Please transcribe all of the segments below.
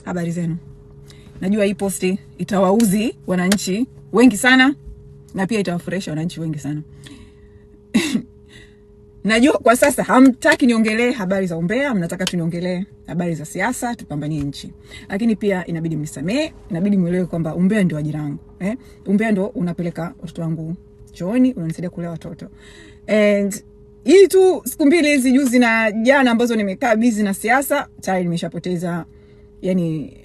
Habari zenu. Najua hii posti itawauzi wananchi wengi sana na pia itawafurahisha wananchi wengi sana. Najua kwa sasa hamtaki niongelee habari za umbea, mnataka tu niongelee habari za siasa, tupambanie nchi. Lakini pia inabidi mnisamee, inabidi muelewe kwamba umbea ndio ajira yangu. Eh? Umbea ndio unapeleka watoto wangu chooni, unanisaidia kulea watoto. And hii tu siku mbili hizi, juzi na jana, ambazo nimekaa busy na siasa, tayari nimeshapoteza yani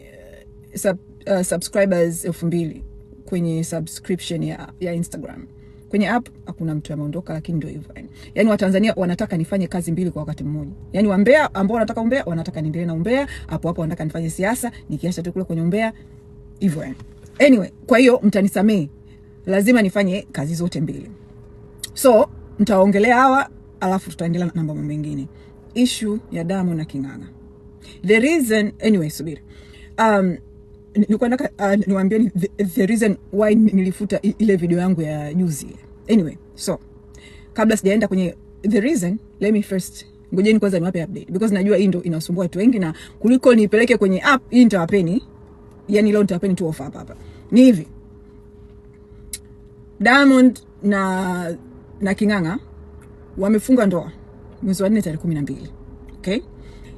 subscribers 2000 kwenye subscription ya Instagram. Kwenye app hakuna mtu ameondoka, lakini ndio hivyo yani. Yaani Watanzania wanataka nifanye kazi mbili kwa wakati mmoja. Yaani wambea ambao wanataka umbea, wanataka niendelee na umbea, hapo hapo wanataka nifanye siasa, nikiacha tu kule kwenye umbea, hivyo yani. Anyway, kwa hiyo mtanisamee. Lazima nifanye kazi zote mbili. So, nitaongelea hawa alafu tutaendelea na mambo mengine. Issue ya Diamond na King'ang'a. The reason, anyway, subiri. Nilikuwa nataka niwaambie the reason why nilifuta ile video yangu ya juzi. Anyway, so kabla sijaenda kwenye the reason, let me first, ngojeni kwanza niwape update, because najua hii ndio inasumbua watu wengi, na kuliko nipeleke kwenye app hii nitawapeni, yani leo nitawapeni tu offer hapa hapa. Ni hivi, Diamond na King'ang'a wamefunga ndoa mwezi wa 4 tarehe 12. Okay?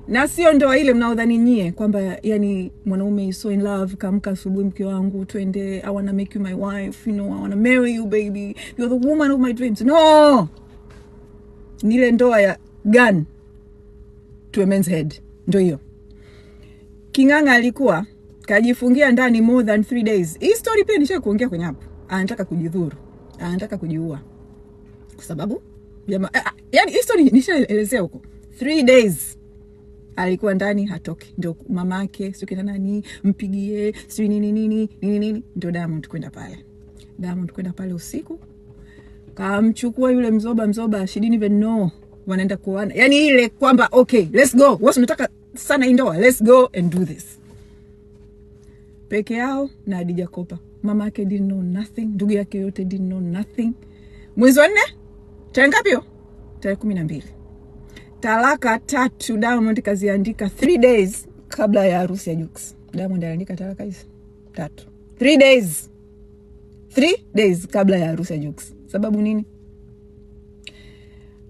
Na sio ndoa ile mnaodhani nyie kwamba yani mwanaume is so in love, kaamka asubuhi, mke wangu twende, I wanna make you my wife, you know, I wanna marry you baby, you're the woman of my dreams. No! Ni ile ndoa ya gun to a man's head. Ndio hiyo. King'ang'a alikuwa kajifungia ndani more than 3 days. Hii story pia nisha kuongea kwenye hapo. Anataka kujidhuru, anataka kujiua. Kwa sababu jamaa, yani hii story nishaelezea huko. 3 days alikuwa ndani hatoki. Ndio mamake, sio kina nani, mpigie, sio nini nini nini nini, ndio Diamond kwenda pale. Diamond kwenda pale usiku, kamchukua yule mzoba, she didn't even know wanaenda kuoana. Yani ile kwamba okay, let's go. Wewe unataka sana hii ndoa, let's go and do this. Peke yao na Hadija Kopa. Mama yake didn't know nothing, ndugu yake yote didn't know nothing. Mwezi wa 4, tarehe ngapi hiyo? Tarehe 12. Talaka 3 Diamond kaziandika 3 days kabla ya harusi ya Jux. Diamond aliandika talaka hizi 3. 3 days. 3 days kabla ya harusi ya Jux. Sababu nini?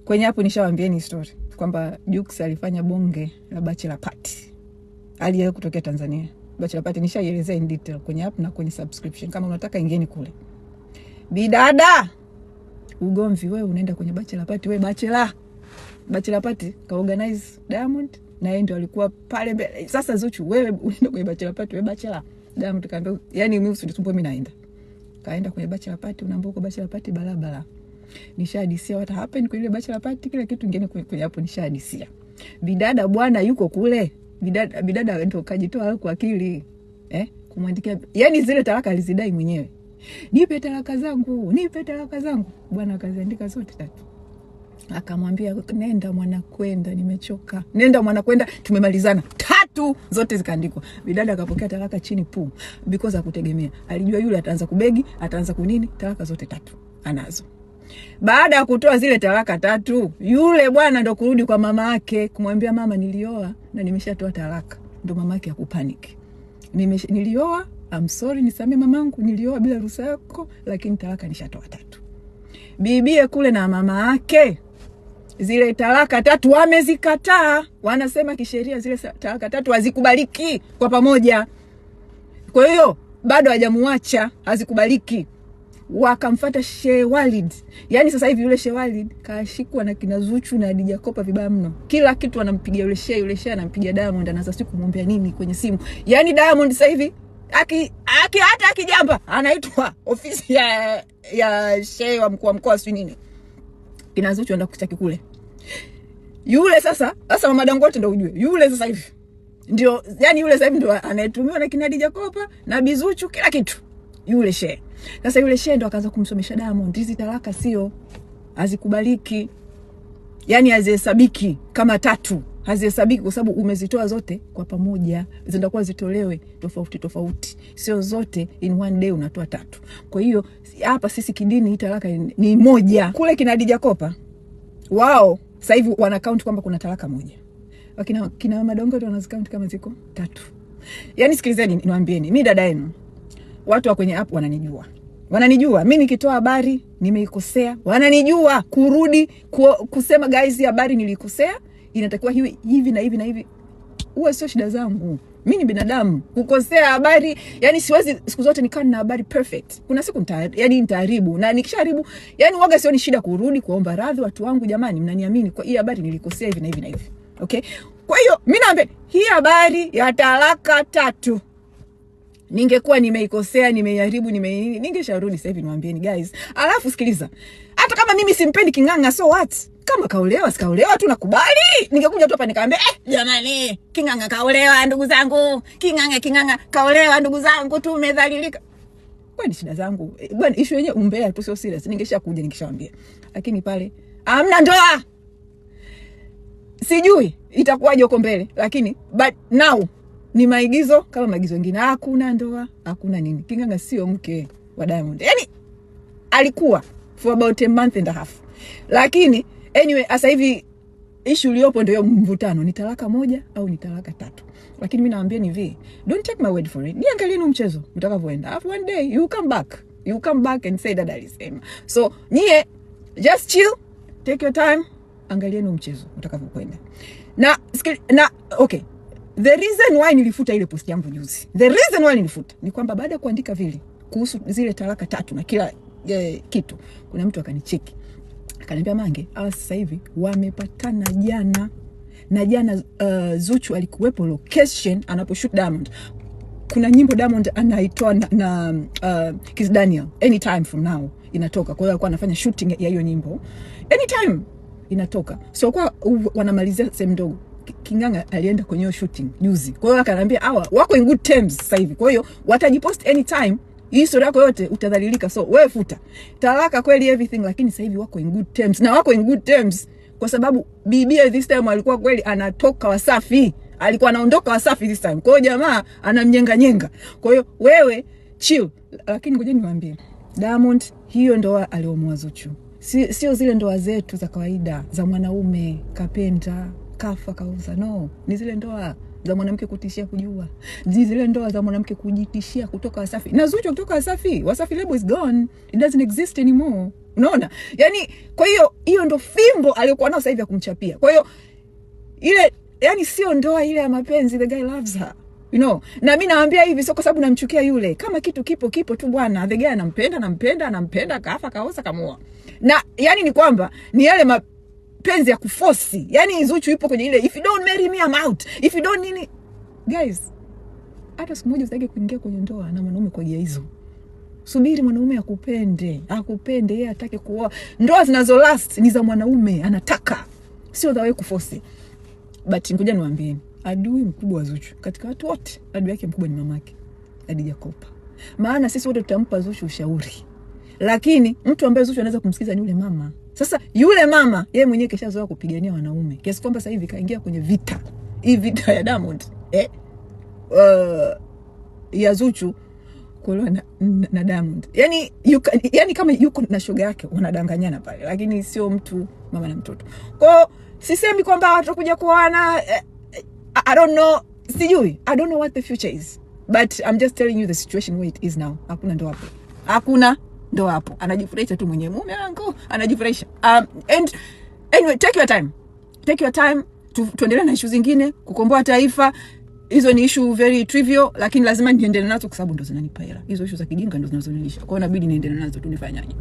Kwenye hapo nishawaambieni story kwamba Jux alifanya bonge la bachelor party. Aliyewahi kutokea Tanzania. Bachelor party nishaielezea in detail kwenye app na kwenye subscription. Kama unataka ingieni kule. Bidada, ugomvi wewe unaenda kwenye bachelor party, wewe bachelor. Bachelor party ka organize Diamond na yeye ndio alikuwa pale mbele. Sasa Zuchu wewe unaenda kwenye bachelor party, wewe bachelor. Diamond kaambia yani mimi usinisumbue, mimi naenda. Kaenda kwenye bachelor party, unaambia uko bachelor party balabala. Nishahadisia what happened kwenye bachelor party, kila kitu kingine kwenye hapo nishahadisia. Bidada bwana yuko kule. Bidada ndio kajitoa kwa akili. Kumwandikia yani zile talaka alizidai mwenyewe. Nipe talaka zangu, nipe talaka zangu. Bwana akaziandika zote 3. Akamwambia nenda mwana kwenda, nimechoka. Nenda mwana kwenda, tumemalizana. 3 zote zikaandikwa. Bidada akapokea talaka chini pum, because hakutegemea. Alijua yule ataanza kubegi, ataanza kunini, talaka zote 3 anazo. Baada ya kutoa zile talaka 3, yule bwana ndo kurudi kwa mama yake kumwambia mama nilioa na nimeshatoa talaka. Ndo mama yake akupanic. Nilioa, I'm sorry, nisamee mamangu, nilioa bila ruhusa yako, lakini talaka nishatoa 3. Bibie kule na mama yake zile talaka 3 wamezikataa. Wanasema kisheria zile talaka 3 hazikubaliki kwa pamoja. Kwa hiyo bado hajamuacha, hazikubaliki. Wakamfuata Sheikh Walid. Yani sasa hivi yule Sheikh Walid kashikwa na kina Zuchu na Hadija Kopa vibaya mno. Kila kitu anampigia yule Sheikh, yule Sheikh anampigia Diamond, anaanza siku kumwombea nini kwenye simu. Yani Diamond sasa hivi hata akijamba anaitwa ofisi ya Sheikh wa mkuu wa mkoa si nini. Kina Zuchu anaenda kuchaki kule. Yule sasa mama Dangote ndio ujue. Yule sasa hivi ndio, yani yule sasa hivi ndio anayetumiwa na kina Hadija Kopa na Bizuchu kila kitu. Yule Sheikh. Sasa yule Sheikh ndo akaanza kumsomesha Diamond, hizi talaka sio, hazikubaliki. Yani hazihesabiki kama 3. Hazihesabiki kwa sababu umezitoa zote kwa pamoja, zinakuwa zitolewe tofauti tofauti. Sio zote in one day unatoa 3. Kwa hiyo hapa sisi kidini hii talaka ni moja. Kule kina Hadija Kopa wao sasa hivi wana count kwamba kuna talaka moja. Wakina kina mama Dangote wana count kama ziko 3. Yani sikilizeni niwaambieni, mi dada yenu, watu wa kwenye app wananijua. Wananijua mi nikitoa habari nimeikosea, wananijua kurudi kusema guys, habari nilikosea, inatakiwa hivi hivi na hivi na hivi. Huwa sio shida zangu. Mi ni binadamu, kukosea habari, yani siwezi siku zote nikawa na habari perfect. Kuna siku yani nitaharibu, na nikishaharibu, yani waga sioni shida kurudi kuomba radhi watu wangu, jamani, mnaniamini kwa hii habari nilikosea hivi na hivi na hivi. Okay? Kwa hiyo mi naambia hii habari ya talaka 3 ningekuwa nimeikosea, nimeiharibu, ningesharudi sasa hivi niwaambieni guys. Alafu sikiliza, hata kama mimi simpendi King'ang'a, so what? Kama kaolewa, sikaolewa tu nakubali. Ningekuja tu hapa nikaambia, jamani, King'ang'a kaolewa ndugu zangu. King'ang'a kaolewa ndugu zangu, tumedhalilika. Kwani shida zangu? Bwana, issue yenyewe umbea tu, sio serious. Ningeshakuja ningeshawaambia. Lakini pale hamna ndoa. Sijui itakuwaje huko mbele, lakini but now ni maigizo kama maigizo mengine. Hakuna ndoa, hakuna nini. King'ang'a sio mke wa Diamond. Yaani alikuwa for about a month and a half. Lakini anyway, sasa hivi issue iliyopo ndio mvutano, ni talaka 1 au ni talaka 3. Lakini mimi nawaambia ni hivi, don't take my word for it. Niangalieni mchezo mtakavyoenda. Alafu one day you come back. You come back and say dada alisema. So nyie just chill, take your time, angalieni mchezo utakavyokwenda. Na okay. The reason why nilifuta ile post yangu juzi, the reason why nilifuta ni kwamba baada ya kuandika vile kuhusu zile talaka 3 na kila kitu, kuna mtu akanicheki akaniambia, Mange, hawa sasa hivi wamepatana jana. Na jana Zuchu alikuwepo location anaposhoot Diamond. Kuna nyimbo Diamond anaitoa na Kiss Daniel, anytime from now inatoka. Kwa hiyo alikuwa anafanya shooting ya hiyo nyimbo, anytime inatoka. So kwa wanamalizia sehemu ndogo, King'ang'a alienda kwenye shooting juzi. Kwa hiyo akaniambia hawa wako in good terms sasa hivi. Kwa hiyo watajipost anytime. Hii story yako yote utadhalilika. So wewe futa talaka kweli everything, lakini sasa hivi wako in good terms. Na wako in good terms kwa sababu bibi this time alikuwa kweli anatoka Wasafi. Alikuwa anaondoka Wasafi this time. Kwa hiyo jamaa anamnyenga nyenga. Kwa hiyo wewe chill. Lakini ngoja niwaambie, Diamond hiyo ndoa aliomoa Zuchu. Sio zile ndoa zetu za kawaida za mwanaume kapenda kafa kauza. No, ni zile ndoa za mwanamke kutishia kujua. Ni zile ndoa za mwanamke kujitishia kutoka Wasafi. Na Zuchu kutoka Wasafi, Wasafi label is gone. It doesn't exist anymore. Unaona? Yaani kwa hiyo hiyo ndo fimbo aliyokuwa nao sasa hivi ya kumchapia. Kwa hiyo ile, yani sio ndoa ile ya mapenzi, the guy loves her. You know, na mimi naambia hivi sio kwa sababu namchukia yule. Kama kitu kipo kipo tu bwana, the guy anampenda, anampenda, anampenda, kafa kaosa kamoa. Na yani ni kwamba ni yale mapenzi ya kuforce. Yani Zuchu yupo kwenye ile if you don't marry me I'm out. If you don't nini. Guys, hata siku moja usitaki kuingia kwenye ndoa na mwanaume kwa gia hizo. Subiri mwanaume akupende, akupende yeye atake kuoa. Ndoa zinazo last ni za mwanaume anataka, sio za wewe kuforce. But ngoja niwaambie, adui mkubwa wa Zuchu katika watu wote, adui yake mkubwa ni mamake Khadija Kopa. Maana sisi wote tutampa Zuchu ushauri, lakini mtu ambaye Zuchu anaweza kumsikiza ni yule mama. Sasa yule mama yeye mwenyewe keshazoea kupigania wanaume, kiasi kwamba sasa hivi kaingia kwenye vita. Hii vita ya Diamond ya Zuchu kuolewa na Diamond. Yani, yani kama yuko na shoga yake wanadanganyana pale, lakini sio mtu mama na mtoto. Kwa sisemi kwamba watakuja kuoana, I don't know, sijui. I don't know what the future is. But I'm just telling you the situation where it is now. Hakuna ndoa hapo. Hakuna ndoa hapo. Anajifurahisha tu mwenyewe, mume wangu anajifurahisha. And anyway, take your time. Take your time tuendelee na issue zingine, kukomboa taifa. Hizo ni issue very trivial, lakini lazima niendelee nazo kwa sababu ndo zinanipa hela. Hizo issue za kijinga ndo zinazonilisha. Kwa hiyo inabidi niendelee nazo tu, nifanyaje?